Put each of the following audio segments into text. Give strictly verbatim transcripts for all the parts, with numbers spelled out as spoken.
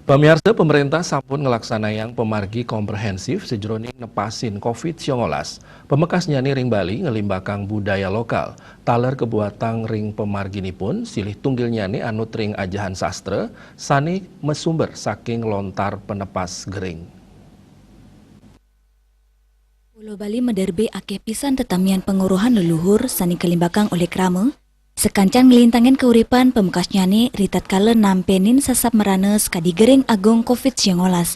Pamiarsa, pemerintah sampun nglaksanayang pamargi komprehensif sajeroning nepasin covid sembilan belas. Pamekasnyane ring Bali nglimbakang budaya lokal. Taler kabuatang ring pamarginipun, silih tunggilnyane anut ring ajahan sastra sane masumber saking lontar penepas gering. Pulo Bali maderbe akeh pisan tetamian panguruhan leluhur sane kalimbakang olih krama, sakancan nglintangin kauripan pamekasnyane ritatkala nampenin sasab marana sakadi gering agung covid sembilan belas.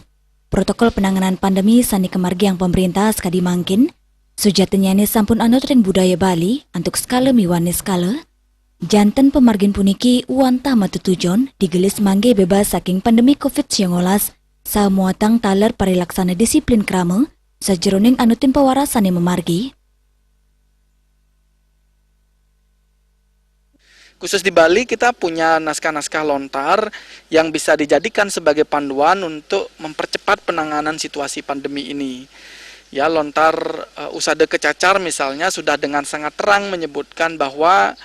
Protokol penanganan pandemi sane kamargiang pamrintah sakadi mangkin, sujatinnyane sampun anut ring budaya Bali antuk skala miwah niskala. Janten pamargin puniki wantah matetujon digelis mangke bebas saking pandemi covid sembilan belas, saha muatang taler parilaksana disiplin krama sajeroning anutin pawaras sane mamargi. Khusus di Bali, kita punya naskah-naskah lontar yang bisa dijadikan sebagai panduan untuk mempercepat penanganan situasi pandemi ini. Ya, lontar, eh, Usada Kecacar misalnya sudah dengan sangat terang menyebutkan bahwa,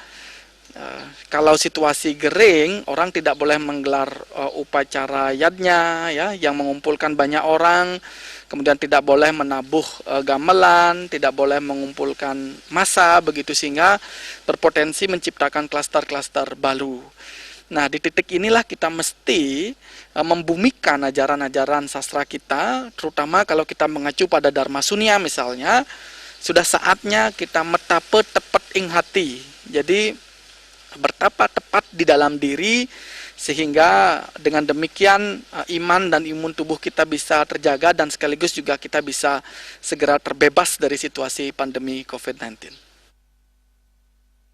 eh, kalau situasi gering, orang tidak boleh menggelar, eh, upacara yadnya, ya, yang mengumpulkan banyak orang, kemudian tidak boleh menabuh, eh, gamelan, tidak boleh mengumpulkan massa begitu, sehingga berpotensi menciptakan klaster-klaster baru. Nah, di titik inilah kita mesti, eh, membumikan ajaran-ajaran sastra kita, terutama kalau kita mengacu pada Dharma Sunya misalnya, sudah saatnya kita metapa tepet ing hati. Jadi, bertapa tepat di dalam diri, sehingga dengan demikian, eh, iman dan imun tubuh kita bisa terjaga dan sekaligus juga kita bisa segera terbebas dari situasi pandemi covid sembilan belas.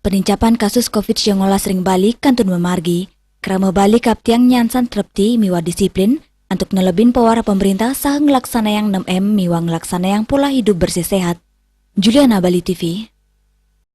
Penincapan kasus covid sembilan belas ring Bali kantun mamargi. Krama Bali kaptiang nyansan trepti miwah disiplin antuk nelebin pawarah pamrintah saha nglaksanayang enam M miwah nglaksanayang pola hidup bersih sehat. Juliana, Bali T V.